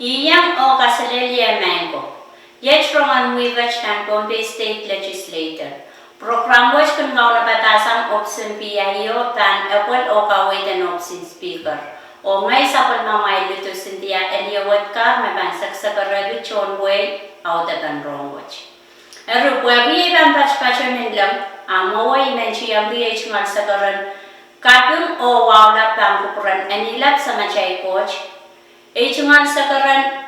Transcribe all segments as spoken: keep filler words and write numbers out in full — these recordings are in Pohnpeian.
Iang oh kaselehlie maing ko. Iet rongen wiepe nan Pohnpei State Legislature. Prokram wet kin kaunopada sang ohpis en PIO pahn epwel oh kaweid en ohpis en Speaker. Oh ngehi sapwellimamwail Lidu Cynthia Eliewet Garr me pahn sekisekerehdi tohn wehi audepen rohng wet. Eri pwehki ei pahn patopato ni leng, a mwowe I men tiengki ei tungoal sekeren kaping oh wahu lap pahn kupwuren Annie Lap Samatail Koht, ei tungoal sekeren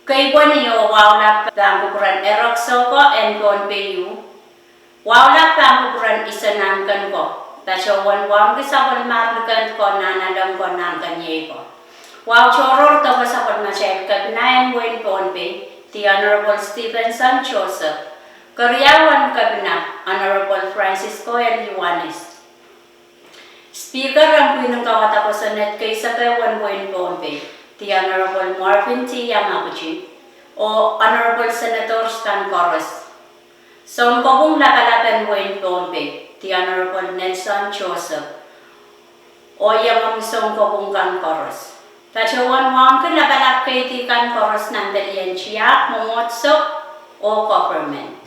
keipweni oh wahu lap pahn kupwuren Erek Soko en Pohnpei U, wahu lap pahn kupwuren Isonanken ko, patohwan wauneki sapwellimar likend ko, nahnalek ko, nahnkeniei ko. Wahu tohrohr doke sapwellimatail Kepina en wehin Pohnpei, The Honorable Stephenson Joseph. Keriau en Kepina, Honorable Francisco L. Ioanis. Speaker en pwihn en kauwada kosonned keisek ehu en wehin Pohnpei, The Honorable Marvin T. Yamaguchi, oh Honorable Senators kan koaros. Sounkopwung Lapalap en wehin Pohnpei, The Honorable Nelson Joseph, oh iengomw sounkopwung kan koaros. Patohwan wauneki lapalap keidi kan koaros nan pelien tiahk, mwomwohdiso, oh government.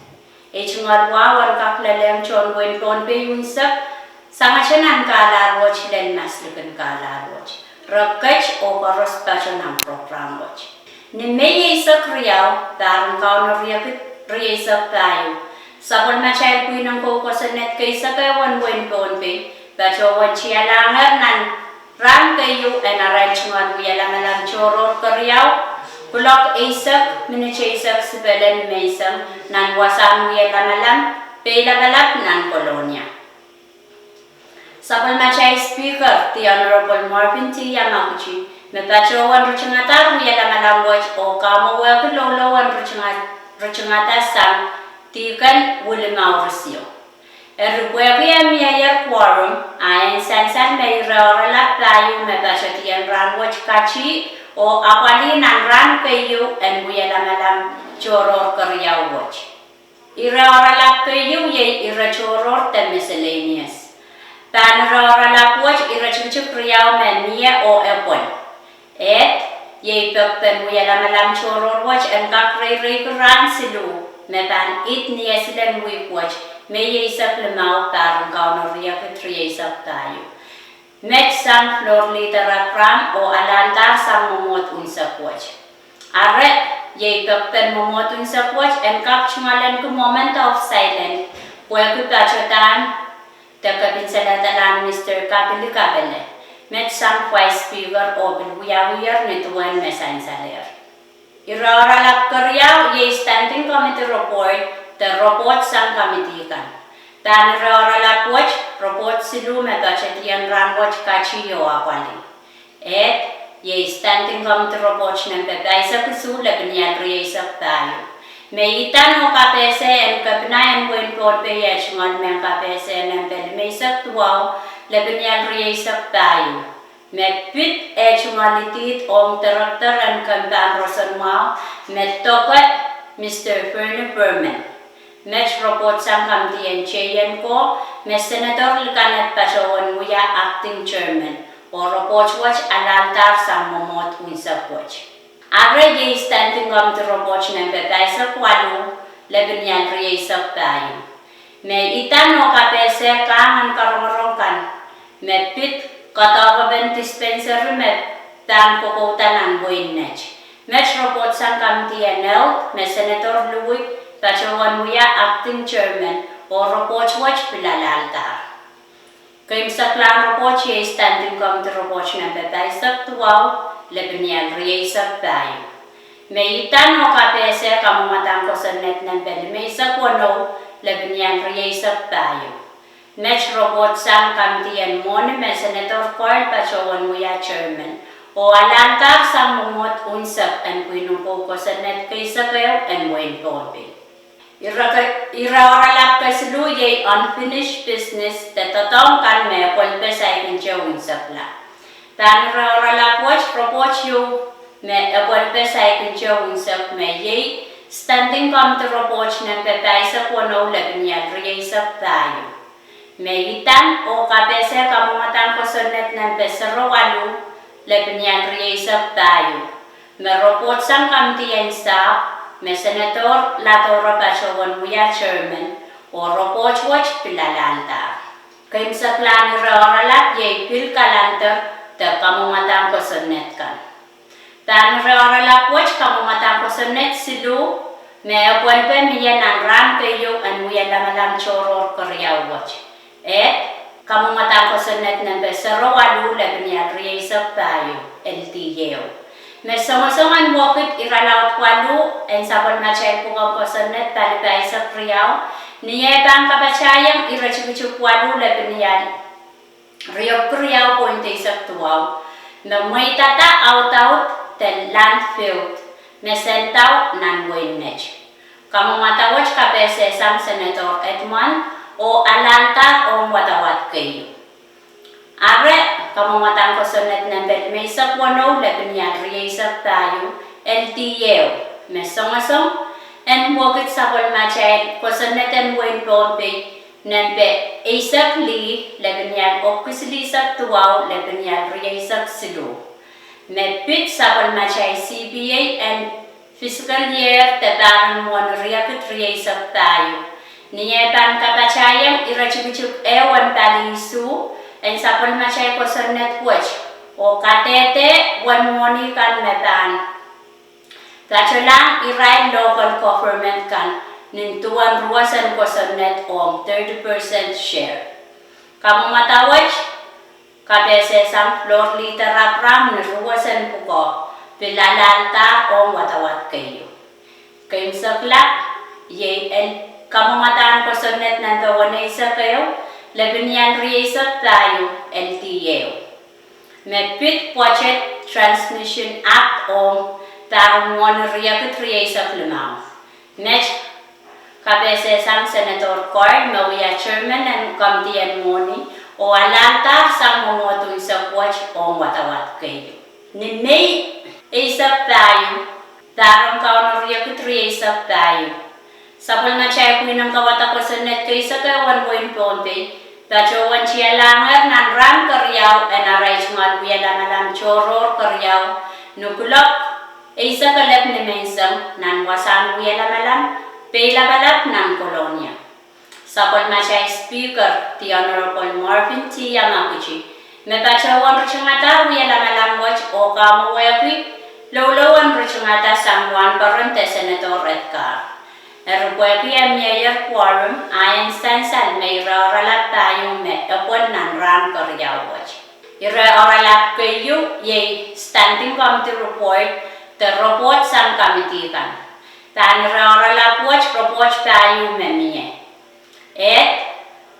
Ei tungoal wahu en kak lelehng tohn wehin Pohnpei unsek, sangete nan kahlahl wet lel maslikin kahlahl wet. Re ket oh koaros pato nan prokram wet. Ni Mei eisek riau, pahr en Kauno riekid rieisek pahieu, sapwellimatail pwihn en kou kosonned keisek ehu en wehin Pohnpei patohwan tialahngehr nan rahn keieu en arail tungoal wie lamalam tohrohr keriau, kuloak eisek minit eisek sipele ni menseng, nan wasahn wie lamalam, Peilapalap nan Kolonia. Sapwellimatail Speaker, The Honorable Marvin T. Yamaguchi, me patohwan ritingadahr wie lamalam wet oh kamwowehki loulou en ritingada sang dihken William Aurisio. Eri pwehki e mieier quorum, a en sansal me ire oaralap pahieu me patedien rahn wet kati oh apwalih nan rahn keieu en wie lamalam tohrohr keriau wet. Ire oaralap keieu iei ire tohrohr de miscellaneous. Pahn ire oaralap wet ire tikitik riau me mie oh epwel. Ed, iei pekpen wie lamalam tohrohr wet en kak reireiki rahn siluh, me pahn id ni eslen wihk wet, Mei eisek limau, pahr en Kauno riekid rieisek pahieu. Met sang floor leader abraham oh alaldahr sang mwomwohd unsek wet. Are, iei pekpen mwomwohd unsek wet en kak tungoalenki moment of silence, pwehki patodahn de kepin saledalahn Mister Kapili Kapele. Met sang Vice Speaker oh pil wiawiher ni duwen me sansalehr. Ire oaralap keriau iei Standing Committee Report de report sang committee kan. Pahn ire oaralap wet, report siluh me patedien rahn wet kati oh apwalih. Ed, iei Standing Committee Report nempe pahisek isuh, lepin ial rieisek pahieu. Me idahn oh kapehse en Kepina en wehin Pohnpei eh tungoal mehn kapehse nempe limeisek duwau, lepin ial rieisek pahieu. Me pid eh tungoal idihd ong Director en Kempahn Roson Mwahu, me doke Mister Fernie Perman. Met report sang kamidi en J N ko, me Senator Likaned patohwan wia acting chairman, oh report wet alaldahr sang mwomwohd unsek wet. Are iei Standing Committee Report nempe pahisek waluh, lepin ial rieisek pahieu. Me idahn oh kapehse kahng en karongorong kan, me pid kadoadoahk en dispensary me pahn kokouda nan wehin Net. Met report sang kamidi en Health, me Senator Louie patohwan wia acting chairman, oh report wet pil alaldahr. Keimwseklahn report iei Standing Committee Report nempe pahisek duwau, lepin ial rieisek pahieu. Me idahn oh kapehse kamwomwadahn kosonned nempe limeisek weneu, lepin ial rieisek pahieu. Met report sang kamidi en Mwohni me Senator Carl patohwan wia chairman, oh alaldahr sang mwomwohd unsek en pwihn en kou kosonned keisek ehu en wehin Pohnpei. Ire oaralap kesiluh iei unfinished business de doadoahk kan me epwelpe saikinte unsekla. Pahn ire oaralap wet, report ieu me epwelpe saikinte unsek me iei Standing Committee Report nempe pahisek weneu, lepin ial rieisek pahieu. Me idahn oh kapehse kamwomwadahn kosonned nempe sero waluh, lepin ial rieisek pahieu. Me repwoht sang kamidi en sahpw, me Senator Ladoro patohwan wia chairman, oh repwoht wet pil alahldahr. Keimwseklahn ire oaralap iei pil kalender de kamwomwadahn kosonned kan. Pahn ire oaralap wet kamwomwadahn kosonned siluh, me e pwelpe mie nan rahn keieu en wia lamalam tohrohr keriau wet. Ed, kamwomwadahn kosonned nempe sero waluh lepin ial rieisek pahieu, L D A. Me songosong en wekid irelaud waluh en sapwellimatail pwuken kosonned palipaisek riau, ni eh pahn kapatahiong ire tikitik waluh lepin ial riepwuki riau point eisek duwau, me mweidada audaud de landfill, me sendau nan wehin Net. Kamwomwada wet kapehse sang Senator Edmund, oh alahldahr ong wadawad keieu. Ire, kamwomwadahn kosonned nempe limeisek weneu lepin ial rieisek pahieu, L D A, me songosong en wekid sapwellimatail kosonned en wehin Pohnpei nempe eisek lih lepin ial epwiki silihsek duwau lepin ial rieisek siluh. Me pid sapwellimatail C P A en fiscal year de pahr en mwohni riekid rieisek pahieu, ni eh pahn kapatahiong ire tikitik ehu en pali isuh en sapwellimatail kosonned wet, oh kadehde uwen mwohni kan me pahn patohlahng irail local government kan nin duwen ruohsen kosonned ong thirty percent share. Kamwomwada wet kapehse sang Floor Leader Abraham ni ruohsen pwukoa, pil alahldahr ong wadawad keieu. Keimwsekla, iei kamwomwadahn kosonned nempe weneisek ehu lepin ial rieisek pahieu, L D A. Me pid pwoatet Transmission Act ong pahr en mwohni riekid rieisek limau. Met kapehse sang Senator Carl me wia chairman en kamidi en mwohni, oh alahldahr sang mwomwohd unsek wet ong wadawad keieu. Ni Mei eisek pahieu, pahr en Kauno riekid rieisek pahieu, sapwellimatail pwihn en kauwada kosonned keisek ehu en wehin Pohnpei patohwan tialahngehr nan rahn keriau en arail tungoal wia lamalam tohrohr keriau, ni kuloak eisek elep nimenseng nan wasahn wia lamalam, Peilapalap nan Kolonia. Sapwellimatail Speaker, the Honorable Marvin T. Yamaguchi, me patohwan ritingada wia lamalam wet oh kamwowehki loulou en ritingada sang wahnpoaron de Senator Edgar. Eri pwehki eh mieier quorum, a en sansal me ire oaralap pahieu me epwel nan rahn keriau wet. Ire oaralap keieu iei Standing Committee Report de repwoht sang kamidi kan. Pahn ire oaralap wet repwoht pahieu me mie. Ed,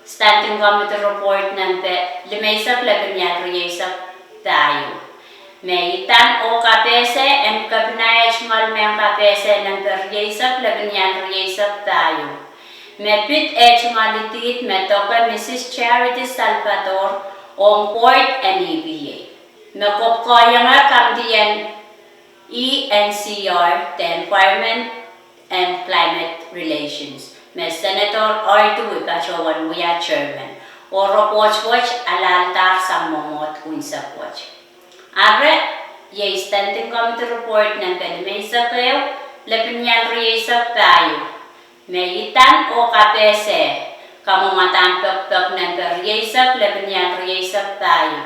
Standing Committee Report nempe limeisek lepin ial rieisek pahieu. Me idan oh kapehse en Kepina eh tungoal mehn kapehse nempe rieisek lepin ial rieisek pahieu. Me pid eh tungoal idihd me doke Mrs Charity Salvador ong board en E P A. Me kopwukoahiengehr kamidi en E N C R de Environment and Climate Relations, me Senator Dewey patohwan wia chairman, oh repwoht wet alahldahr sang mwomwohd unsek wet. Ire, iei Standing Committee Report nempe limeisek ehu lepin ial rieisek pahieu. Me idan oh kapehse kamwomwadahn pekipek nempe rieisek lepin ial rieisek pahieu.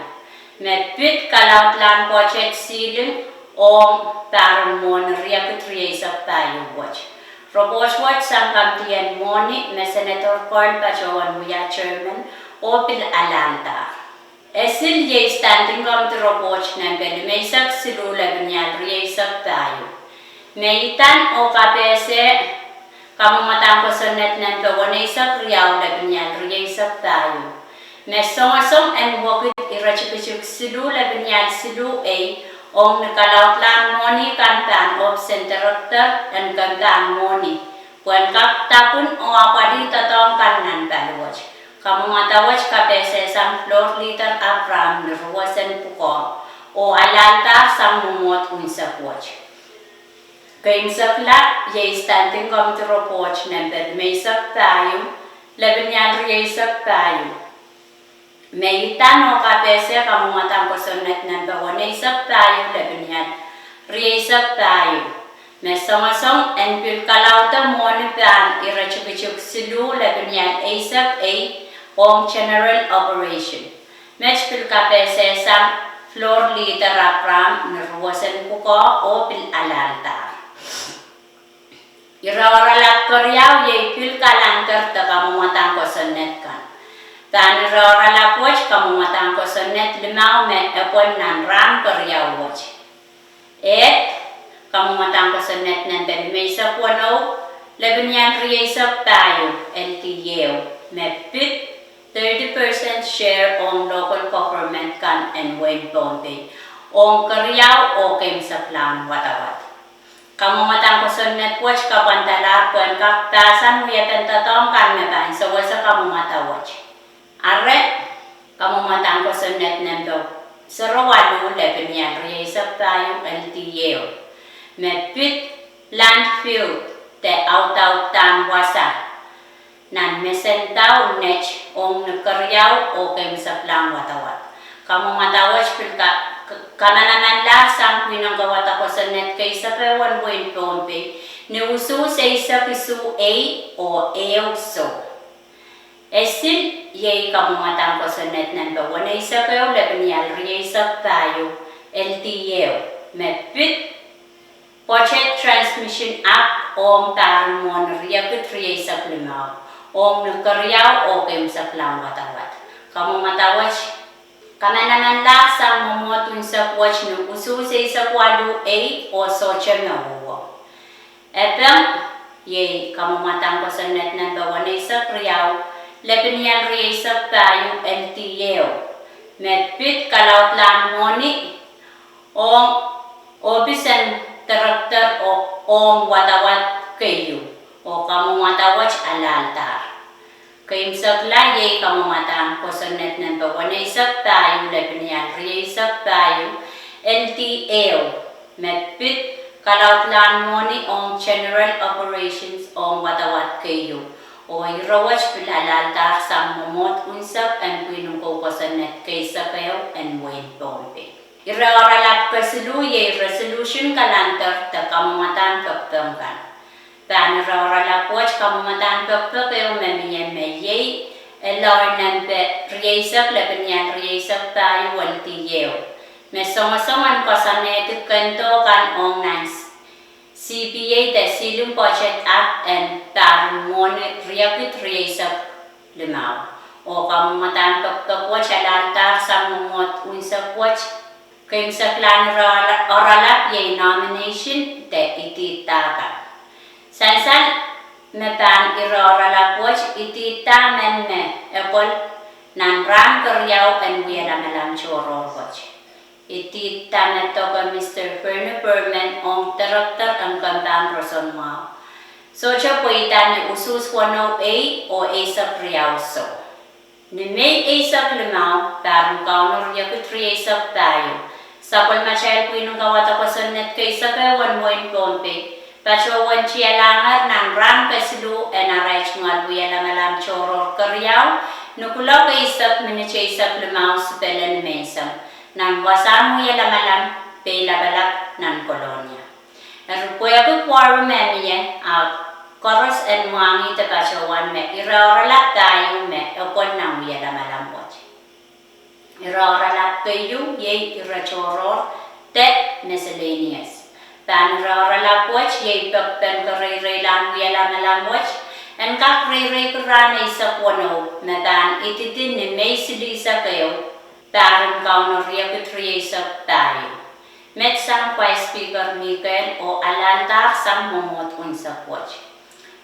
Me pid kalaudlahn budget ceiling ong pahr en mwohni riekid rieisek pahieu wet. Repwoht wet sang kamidi en mwohni me Senator Carl patohwan wia chairman oh pil alahldahr. Esil iei Standing Committee Report nempe limeisek siluh lepin ial rieisek pahieu. Me idan oh kapehse kamwomwadahn kosonned nempe weneisek riau lepin ial rieisek pahieu. Me songosong en wekid ire tikitik siluh lepin ial siluh ehu ong ni kalaudlahn mwohni kan pahn ohpis en director en kempahn mwohni, pwehn kak dapwun oh apwalih doadoahk kan nan paliwet. Kamwomwada wet kapehse sang Floor Leader Abraham ni ruohsen pwukoa, oh alahldahr sang mwomwohd unsek wet. Keimwsekla, iei Standing Committee Report nempe limeisek pahieu lepin ial rieisek pahieu. Me idan oh kapehse kamwomwadahn kosonned nempe weneisek pahieu lepin ial rieisek pahieu, me songosong en pil kalaude mwohni pahn ire tikitik siluh lepinial eisek ehu ong general operation. Met pil kapehse sang floor leader Abraham ni ruohsen pwukoa oh pil alahldahro. Ire oaralap keriau iei pil kalandar de kamwomwadahn kosonned kan. Pahn ire oaralap wet kamwomwadahn kosonned limau me epwel nan rahn keriau wet. Ehk, kamwomwadahn kosonned nempe limeisek weneu, lepinial rieisek pahieu, L D A, me pid thirty percent share ong local government kan en wehin Pohnpei, ong keriau oh keimwseklahn wadawad. Kamwomwadahn kosonned wet kapwandalahr pwehn kak pahsan wiepen doadoahk kan me pahn sewese kamwomwada wet. Ire, kamwomwadahn kosonned nempe sero waluh, lepinial rieisek pahieu, L D A, me pid landfill de audaudahn wasa nan mesendau net ong ni keriau oh keimwseklahn wadawad. Kamwomwada wet pil ka- kamanamanlahr sang pwihn en kauwada kosonned keisek ehu en wehin Pohnpei, ni usuhs eisek isuh ehu oh ehu soh. E sil, iei kamwomwadahn kosonned nempe weneisek ehu, lepinial rieisek pahieu, L D A, me pid budget transmission act ong pahr en mwohni riekid rieisek limau, ong ni keriau oh keimwseklahn wadawad. Kamwomwada wet kamanamanlahr sang mwomwohd unsek wet ni usuhs eisek waluh ehu oh sohte me uhwong. E peng, iei kamwomwadahn kosonned nempe weneisek riau, lepinial rieisek pahieu, L D A, me pid kalaudlahn mwohni ong ohpis en director ong wadawad keieu, oh kamwomwada wet alahldahro. Keimwsekla, iei kamwomwadahn kosonned nempe weneisek pahieu, lepinial rieisek pahieu, L D A, me pid kalaudlahn mwohni ong general operations ong wadawad keieu, oh ire wet pil alahldahro sang mwomwohd unsek en pwihn en kou kosonned keisek ehu en wehin Pohnpei. Ire oaralap kesiluh iei resolution kalandar de kamwomwadahn pekpek kan. Pahn ire oaralap wet kamwomwadahn pekpek ehu me mie me iei, eloih nempe rieisek, lepinial rieisek pahieu, L D A, me songosong en koasoanehdi kendo kan ong nan C P A de Ceiling Budget Act en pahr en mwohni riekid rieisek limau. Oh kamwomwadahn pekpek wet alahldahro sang mwomwohd unsek wet. Keimwseklahn ire oaralap iei nomination de idihda kan. Sansal me pahn ire oaralap wet idihda men me epwel nan rahn keriau en wie lamalam tohrohr wet. Idihda me doke Mister Bernie Berman ong director en kempahn roson mwahu, sohte pweida ni usuhs weneu ehu oh eisek riau soh. Ni Mei eisek limau, pahr en Kauno riekid rieisek pahieu, sapwellimatail pwihn en kauwada kosonned keisek ehu en wehin Pohnpei patohwan tialahngehr nan rahn kesiluh en arail tungoal wie lamalam tohrohr keriau, ni kuloak eisek minit eisek limau sipele nimenseng, nan wasahn wie lamalam Peilapalap nan Kolonia. Eri pwehki quorum me mie, ahpw koaros en mwahngih de patohwan me ire oaralap pahieu me epwel nan wie lamalam wet. Ire oaralap keieu iei ire tohrohr de miscellaneous. Pahn ire oaralap wet iei pekpen kereireilahn wie lamalam wet, en kak reireiki rahn eisek weneu, me pahn ididi ni Mei silihsek ehu, pahr en Kauno riekid rieisek pahieu. Met sang Vice Speaker Mikael oh alahldahro sang mwomwohd unsek wet.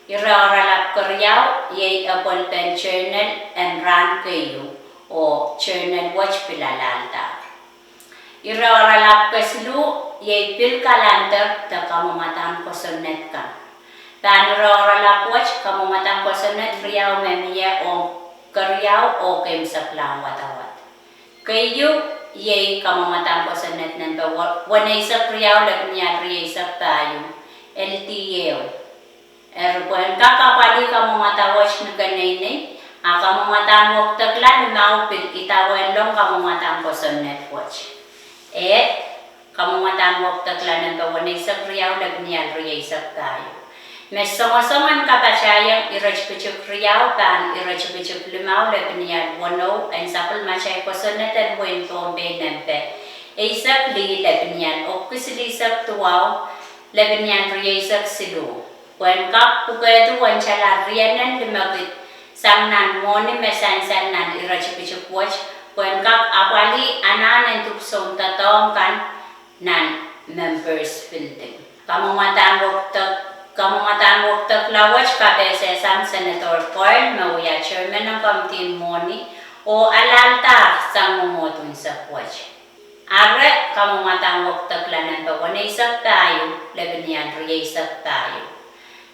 Ire oaralap keriau iei epwelpen journal en rahn keieu, oh journal wet pil alahldahro. Ire oaralap kesiluh iei pil kalandar de kamwomwadahn kosonned kan. Pahn ire oaralap wet kamwomwadahn kosonned riau me mie ong keriau oh keimwseklahn wadawad. Keieu iei kamwomwadahn kosonned nempe weneisek riau, lepinial rieisek pahieu, L D A. Eri pwehn kak apwalih kamwomwada wet ni keneinei, a kamwomwadahn wekidekla limau pil idawehn lohng kamwomwadahn kosonned wet. Ehk, kamwomwadahn Kamwomwadahn wekidekla nempe weneisek riau lepinial rieisek pahieu. Me songosong en kapatahieng iretikitik riau pahn iretikitik limau lepinial weneu en sapwellimatail kosonned en wehin Pohnpei nempe eisek lih lepinial epwiki silihsek duwau lepinial rieisek siluh. Pwehn kak pwukehdi wensala rienen limekid sang nan mwohni me sansal nan iretikitik wet, pwehn kak apwalih anahn en dipwisoun doadoahk kan nan members building. Kamwomwadahn wekidek, kamwomwadahn wekidekla wet kapehsehsang Senator Coyle me wia chairman en komidi en mwohni oh alahldahr sang mwomwohd unsek wet. Eri kamwomwadahn wekidekla nempe weneisek pahieu lepinial rieisek pahieu.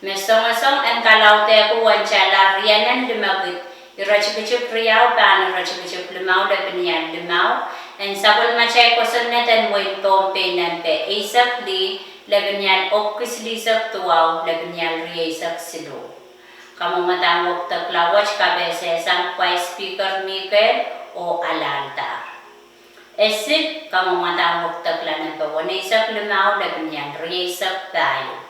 Me songosong en kalaudehki wensala rienen limekid iretikitik riau pahn iretikitik limau lepinial limau en sapwellimatail kosonned en wehin Pohnpei nempe eisek lih lepinial epwiki silihsek duwau lepinial rieisek siluh. Kamwomwadahn wekidekla wet kapehsehsang Vice Speaker Michael oh alahldahr. Eri kamwomwadahn wekidekla nempe weneisek limau lepinial rieisek pahieu.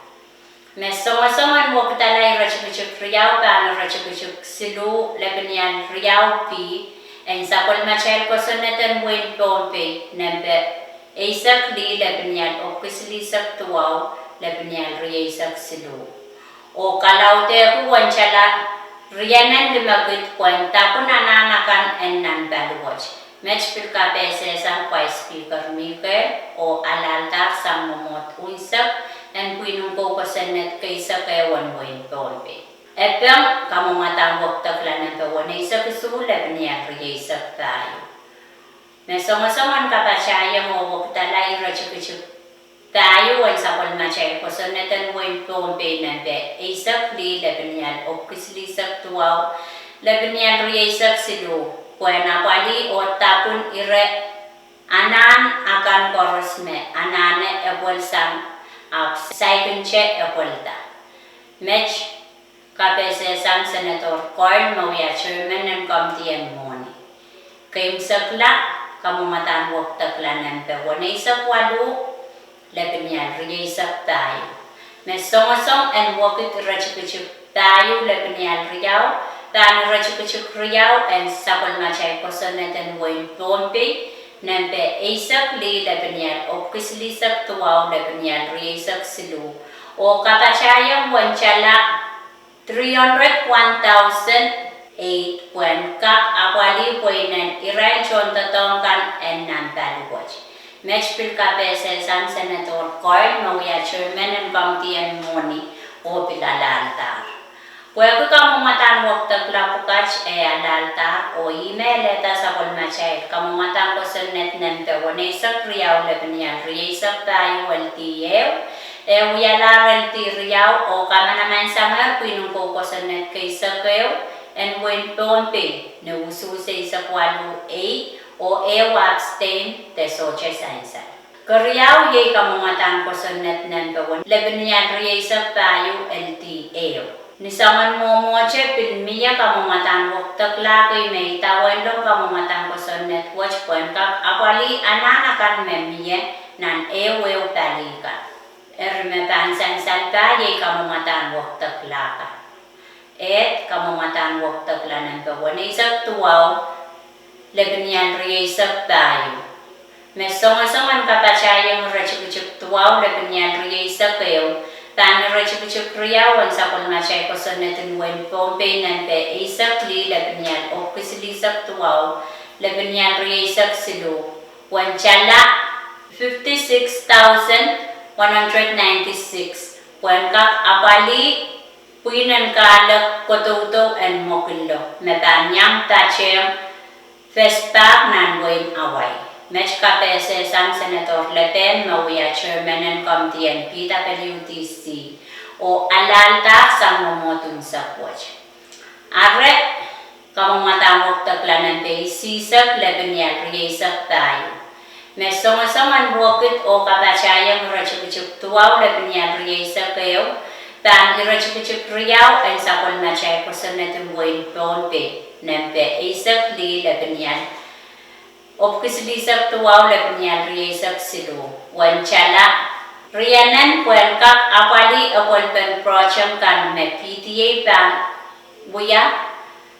Me songosong en wekidala iretikitik riau pahn iretikitik siluh lepinial riau B en sapwellimatail kosonned en wehin Pohnpei nempe eisek lih lepinial epwiki silihsek duwau lepinial rieisek siluh. Oh kalaudehki wensala rienen limekid pwehn dapwun anahn akan en nan paliwet. Met pil kapehsehsang Vice Speaker Michael oh alahldahr sang mwomwohd unsek en pwihn en kou kosonned keisek ehu en wehin Pohnpei. Eri kamwomwadahn wekidekla nempe weneisek isuh lepinial rieisek pahieu. Me songosong en kapatahieng oh wekidala iretikitik pahieu en sapwellimatail kosonned en wehin Pohnpei nempe eisek lih lepinial epwiki silihsek duwau lepinial rieisek siluh, pwehn apwalih oh dapwun ire anahn akan koaros me anahne epwelsang ahpw saikinte epwelda. Met kapehsehsang Senator Coyle me wia chairman en komidi en mwohni. Keimwsekla, kamwomwadahn wekidekla nempe weneisek waluh lepinial rieisek pahieu. Me songosong en wekid iretikitik pahieu lepinial riau pahn iretikitik riau en sapwellimatail kosonned en wehin Pohnpei nempe eisek lih lepinial epwiki silihsek duwau lepinial rieisek siluh. Oh kapatahieng wensala three hundred one thousand eight pwehn kak apwalih pweinen irail tohndoadoahk kan en nan paliwet. Met pil kapehsehsang Senator Coyle me wia chairman en komidi en mwohni oh pil alahldahr. Pwehki kamwomwadahn wekidekla pwukat e alahldahr oh ih me elehda sapwellimatail kamwomwadahn kosonned nempe weneisek riau lepinial rieisek pahieu L D ehu, e wialahr L D riau oh kamanamansang pwihn en kou kosonned keisek ehu en wehin Pohnpei ni usuhs eisek waluh ei oh ehu abstain de sohte sansal. Keriau iei kamwomwadahn kosonned nempe wen lepinial rieisek pahieu L D ehu. Ni soangen mwomwohte pil mie kamwomwadahn wekidekla kei me idawehnlong kamwomwadahn kosonned wet pwehn kak apwalih anahn akan me mie nan ehu ehu pali kan. Eri me pahn sansal pah iei kamwomwadahn wekidekla kan. Eri kamwomwadahn wekidekla nempe weneisek duwau lepinial rieisek pahieu. Me songosong en kapatahieng iretikitik duwau lepinial rieisek ehu pahn iretikitik riau en sapwellimatail kosonned en wehin Pohnpei nempe eisek lih lepinial epwiki silihsek duwau lepinial rieisek siluh, wensala fifty six thousand one hundred ninety six pwehn kak apwalih pwihn en kahlek kodoudo en mwekidlo me pahn iang patehng Festpark nan wehin Hawaii. Met kapehsehsang Senator Lepehn me wia chairman en komidi en P W D C oh alahldahr sang mwomwohd unsek wet. Eri kamwomwadahn wekidekla nempe isihsek lepinial rieisek pahieu. Me songosong en wekid oh kapatahieng iretikitik duwau lepinial rieisek ehu pahn iretikitik riau en sapwellimatail kosonned en wehin Pohnpei nempe eisek lih lepinial Opkisilihsek duwau lepinial rieisek siluh. Wen tala, rienen pwehn kak apwalih epwelpen project kan me P T A pahn wia,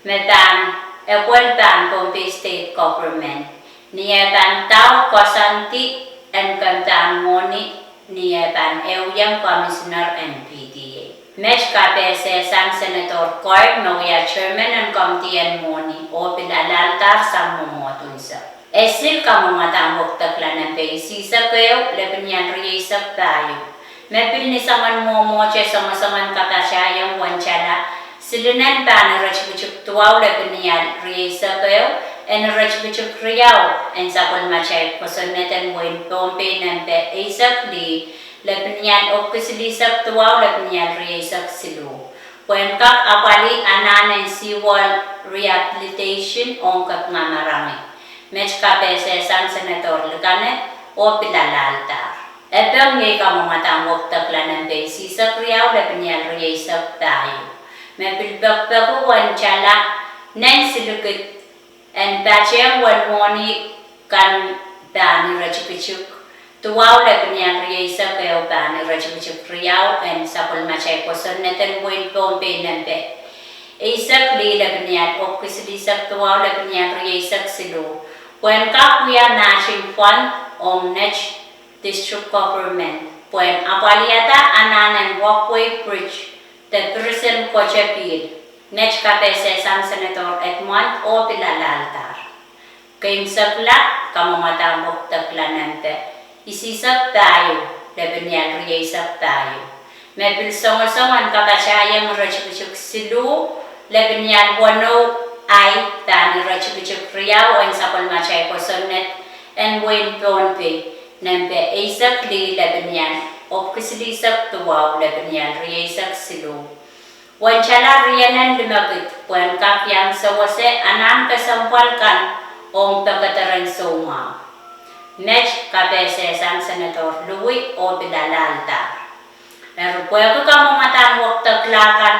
me pahn epwel pahn Pohnpei State Government, ni eh pahn dau koasoandi en kemdahn mwohni, ni eh pahn ehuiong commissioner en P T A. Met kapehse sang Senator Cohen me wia chairman en komidi en mwohni oh pil alahldahr sang mwomwohd unsek. E sil kamwomwadahn wekidekla nempe isihsek ehu lepinial rieisek pahieu, me pil ni soangen mwomwohte songosong en kapatahiong wen tala, silinen pahn iretikitik duwau lepinial rieisek ehu, en iretikitik riau en sapwellimatail kosonned en wehin Pohnpei nempe eisek lih lepinial opkisilihsek duwau lepinial rieisek siluh, pwehn kak apwalih anahn en seawall rehabilitation ong Kapinga Marangi. Met kapehse sang Senator Likaneth oh pil alahldahr. E peng iei kamwomwadahn wekidekla nempe isihsek riau lepinial rieisek pahieu, me pil pekipeki wen tala, nen silikid en patehng wen mwohni kan pahn iretikitik duwau lepinial rieisek ehu pahn iretikitik riau en sapwellimatail kosonned en wehin Pohnpei nempe eisek lih lepinial opkisilihsek duwau lepinial rieisek siluh, pwehn kak wia matching fund ong Net District Government pwehn apwalihada anahn en walkway bridge de pirisen kotepihl. Met kapehse sang Senator Edmund oh pil alahldahr. Keimwsekla kamwomwadahn wekidekla nempe isihsek pahieu lepinial rieisek pahieu, me pil songosong en kapatahiong iretikitik siluh lepinial weneu ahi pahn iretikitik riau en sapwellimatail kosonned en wehin Pohnpei nempe eisek lih lepinial opkisilihsek duwau lepinial rieisek siluh, wen tala rienen limekid pwehn kak iang sewese anahn kesempwal kan ong pekederen soumwahu. Met kapehse sang Senator Louis oh pil alahldahr. Eri pwehki kamwomwadahn wekidekla kan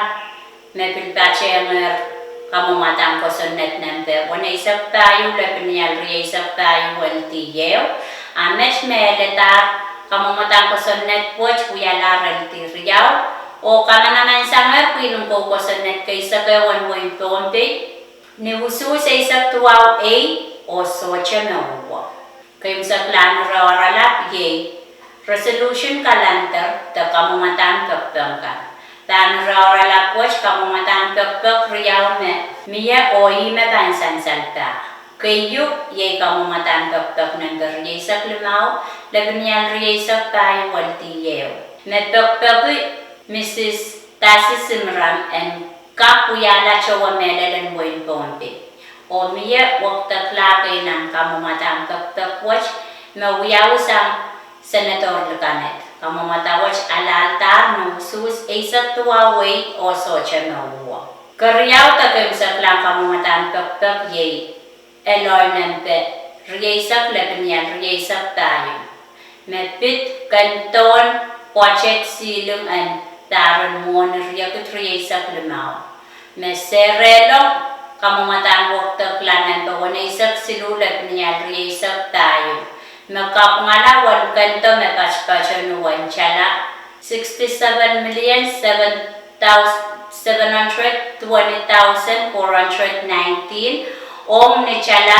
me pil patehngehr kamwomwadahn kosonned nempe weneisek pahieu lepinial rieisek pahieu L D ehu, a met me eladahr, kamwomwadahn kosonned wet wialahr L D riau, oh kamanamansangehr pwihn en kou kosonned keisekeu en wehin Pohnpei ni usuhs eisek duwau ei oh sohte me uhwo. Keimwseklahn ire oaralap iei resolution calendar de kamwomwadahn pekipek kan. Pahn ire oaralap wet kamwomwadahn pekipek riau me mie oh ihme pahn sansal pah. Keieu iei kamwomwadahn pekipek nempe rieisek limau lepinial rieisek pahieu L D ehu, me pekipeki Mrs Tasi Simram en kak wiahla towe mehlel en wehin Pohnpei. Oh mie wekidekla kei nan kamwomwadahn pekipek wet me wiawi sang Senator Likaneth. Kamwomwada wet alahldahr ni usuhs eisek duwau ei oh sohte me uhwo. Keriau de keimwseklahn kamwomwadahn pekipek iei eloin nempe rieisek lepinial rieisek pahieu, me pid kendohn budget ceiling en pahr en mwohni riekid rieisek limau, me sehrehlo kamwomwadahn wekidekla nempe weneisek siluh lepinial rieisek pahieu, me kapwungala uwen kendo me patpato ni wen tala sixty-seven million seven thousand, seven hundred twenty thousand four hundred nineteen ong ni tala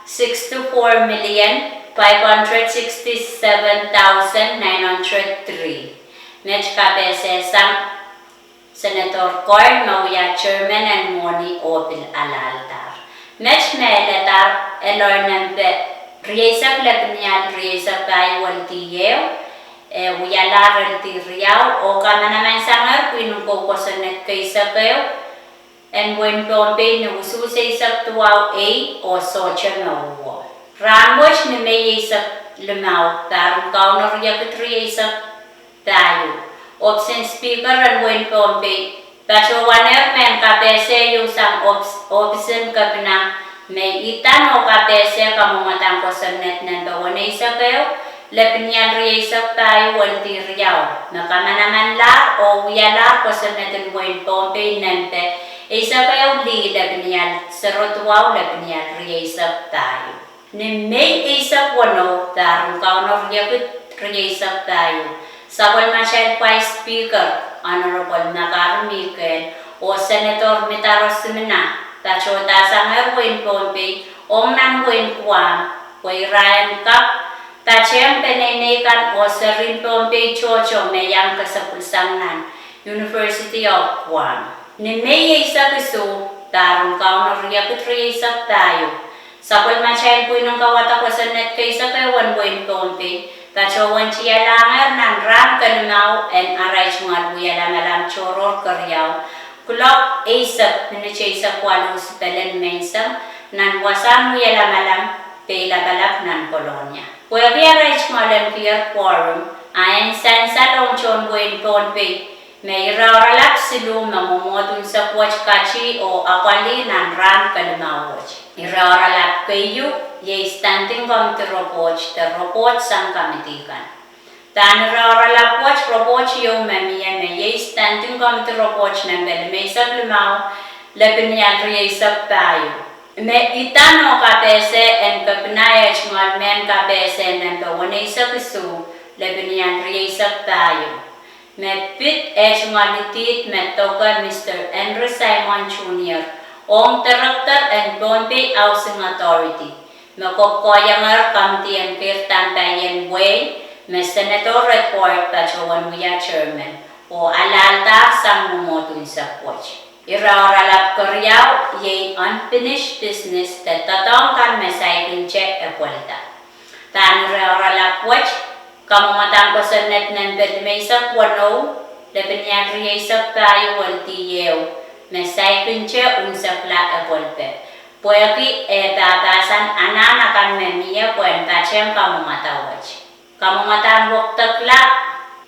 sixty-four million five hundred sixty-seven thousand nine hundred three. Met kapehse sang Senator Cohen me wia chairman en mwohni oh pil alahldahr. Met me eladahr eloin nempe rieisek lepinial rieisek pahieu L D ehu, eh, wialahr L D riau oh kamanamansang pwihn en kou kosonned keisekeu en wehin Pohnpei ni usuhs eisek duwau ei oh sohte me uhwo. Rahnwet ni Mei eisek limau, pahr en Kauno riekid rieisek pahieu, ohpis en Speaker en wehin Pohnpei patohwanehr mehn kapehse ieu sang ohpis, ohpis en Kepina, me idahn oh kapehse kamwomwadahn kosonned nempe weneisek ehu lepinial rieisek pahieu L D riau, me kamanamanlahr oh wialahr kosonned en wehin Pohnpei nempe eisek ehu lih lepinial sero duwau lepinial rieisek pahieu. Ni Mei eisek weneu, pahr en Kauno riekid rieisek pahieu, sapwellimatail Vice Speaker, Honorable Makari Miguel, oh Senator Midaro Simina patohdasangehr wehin Pohnpei ong nan wehin Guam, pwe irail en kak patehng peneinei kan oh serihn Pohnpei tohto me iang kesepwilsang nan University of Guam. Ni Mei eisek isuh, pahr en Kauno riekid rieisek pahieu, sapwellimatail pwihn en kauwada kosonned keisek ehu en wehin Pohnpei patohwan tialahngehr nan rahn kelimau en arail tungoal wialamalam tohrohr keriau, kuloak eisek minit eisek waluh sipelen menseng, nan wasahn wialamalam Peilapalap nan Kolonia. Pwehki arail tungoal en kier quorum, a en sansal ong tohn wehin Pohnpei me ire oaralap siluh me mwomwohd unsek wet kati oh apwalih nan rahn kelimau wet. Ire oaralap keieu iei standing committee report de report sang committee kan. Pahn ire oaralap wet report ieu me mie me iei standing committee report nempe limeisek limau, lepin ial rieisek pahieu, me idahn oh kapehse en kepina eh tungoal mehn kapehse nempe weneisek isuh, lepin ial rieisek pahieu, me pid eh tungoal idihd me doke Mr Henry Simon Junior, ong Director en Pohnpei Housing Authority, me kokoahiengehr kamidi en keirdahnpaien wehi, me Senator Edward patohwan wia chairman, oh alahldahr sang mwomwohd unsek wet. Ire oaralap keriau iei unfinished business de doadoahk kan me saikinte epwelda. Pahn ire oaralap wet, kamwomwadahn kosonned nempe limeisek weneu, lepin ial rieisek pahieu, weldih ehu, me saikinte unsekla epwelpe, pwehki eh pahpahsan anahn akan me mie pwehn patehng kamwomwada wet. Kamwomwadahn wekidekla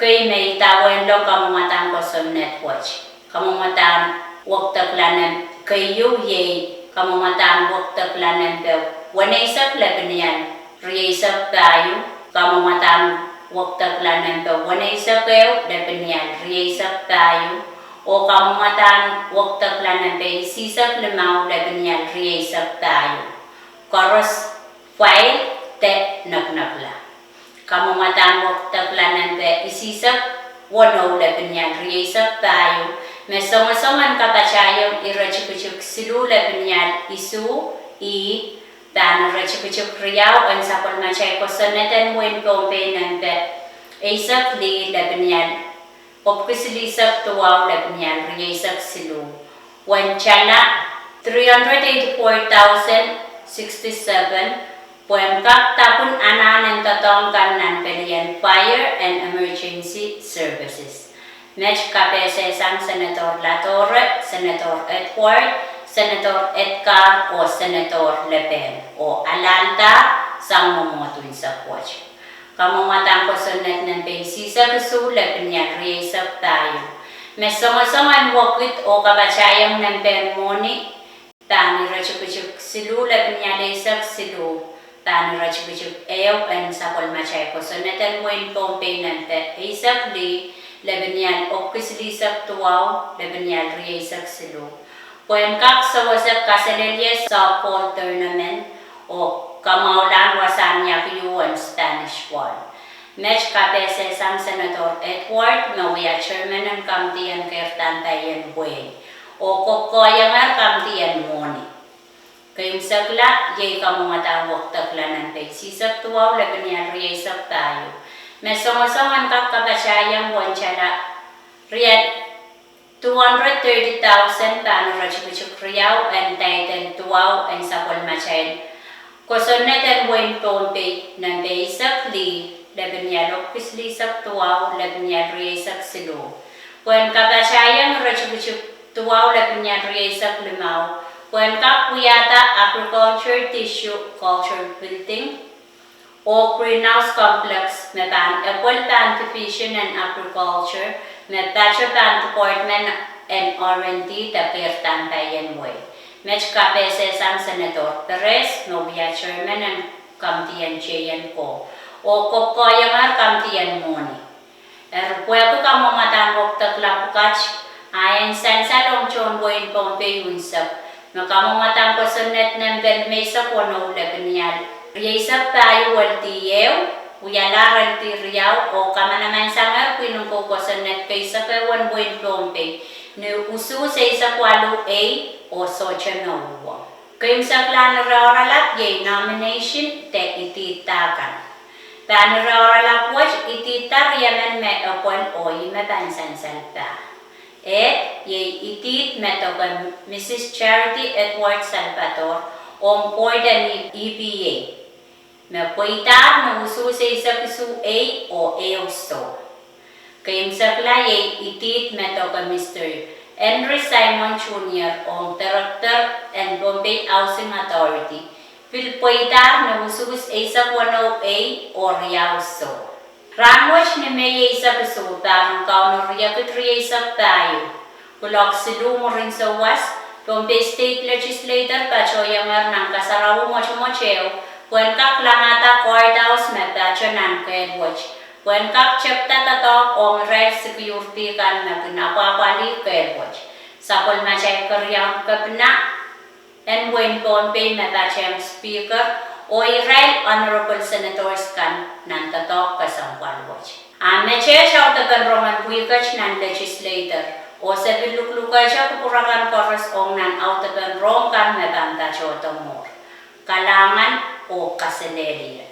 kei me idawehn leng kamwomwadahn kosonned wet. Kamwomwadahn wekidekla nempe keieu iei kamwomwadahn wekidekla nempe weneisek lepin ial rieisek pahieu, kamwomwadahn wekidekla nempe weneisek ehu lepin ial rieisek pahieu, oh kamwomwadahn wekidekla nempe isihsek limau lepin ial rieisek pahieu. Koaros file de neknekla. Kamwomwadahn wekidekla nempe isihsek weneu lepin ial rieisek pahieu, me songosong en kapatahieng ire tikitik siluh lepin ial isuh, ih, pahn ire tikitik riau en sapwellimatail kosonned en wehin Pohnpei nempe eisek lih lepin ial epwiki silihsek duwau lepin ial rieisek siluh, pwehn tala three hundred eighty-four thousand sixty-seven, pwehn kak dapwin anahn en doadoahk kan nan pelien Fire and Emergency Services. Met kapehse sang Senator Latore, Senator Edward, Senator Edgar oh Senator Lepehn, oh alahldahr sang mwomwohd unsek wet. Kamwomwadahn kosonned nempe isihsek isuh lepin ial rieisek pahieu, me songosong en wekid oh kapatahieng nempehn mwohni, pahn ire tikitik siluh lepin ial eisek siluh, pahn ire tikitik ehu en sapwellimatail kosonned en wehin Pohnpei nempe eisek lih lepin ial epwiki silihsek duwau lepin ial rieisek siluh, pwehn kak sewese kaselehlie softball tournament oh kamwahulahn wasahn iakio en Spanish Wall. Met kapehse sang Senator Edward me wia chairman en kamidi en keirdahnpaien wehi, oh kokoahiengehr kamidi en mwohni. Keimwsekla iei kamwomwadahn wekidekla nempe isihsek duwau lepin ial rieisek pahieu, me songosong en kak kapatahieng pwehn tala rial two hundred thirty thousand pahn ire tikitik riau en daiden duwau en sapwellimatail kosonned en wehin Pohnpei nempe eisek lih lepin ial epwiki silihsek duwau lepin ial rieisek siluh, pwehn kapatahieng ire tikitik duwau lepin ial rieisek limau, pwehn kak wiahda agriculture tissue culture building oh greenhouse complex me pahn epwel pahn Division en Agriculture, me patohwan pahn Department en R and D de keirdahnpaien wehi. Met kapehse sang Senator Perez me wia chairman en kamidi en teienko, oh kokoahiengehr kamidi en mwohni. Eri pwehki kamwomwadahn wekidekla pwukat, a en sansal ong tohn wehin Pohnpei unsek, me kamwomwadahn kosonned nempe limeisek weneu lepin ial Rieisek pahieu, weledi ehu, wialahr eledi riau, oh kamanamansangehr pwihn en kou kosonned keisek ehu en wehin Pohnpei ni usuhs eisek waluh ei oh sohte mouwo. Keimwseklahn ire oaralap iei nomination de idihda kan. Pahn ire oaralap wet idihda riemen me epwel oh ih me pahn sansal pah. Ehd iei idihd me doke Mrs Charity Edward Salvador ong board en E P A me pweidahr ni usuhs eisek isuh ei oh ehu soh. Keimwsekla iei idihd me doke Mr Henry Simon Junior ong director en Pohnpei Housing Authority pil pweidahr ni usuhs eisek weneu ei oh riau soh. Rahnwet ni Mei eisek isuh, pahr en Kauno riekid rieisek pahieu, kuloak siluh mwurin souwas, Pohnpei State Legislature patohiengehr nan kasarawi mwotomwot ehu pwehn kak langada courthouse me pato nan kehl wet pwehn kak tepda doadoahk ong irail security kan me kin apwahpwalih kehl wet. Sapwellimatail keriaun kepina en wehin Pohnpei me patehng Speaker oh irail Honourable Senators kan nan doadoahk kesempwal wet. A meteht audepen rongen pwukat nan Legislature, oh se pil luklukehte kupwur akan koaros ong nan audepen rohng kan me pahn patohdo mwuhr. Kalahngan oh kaselehlie.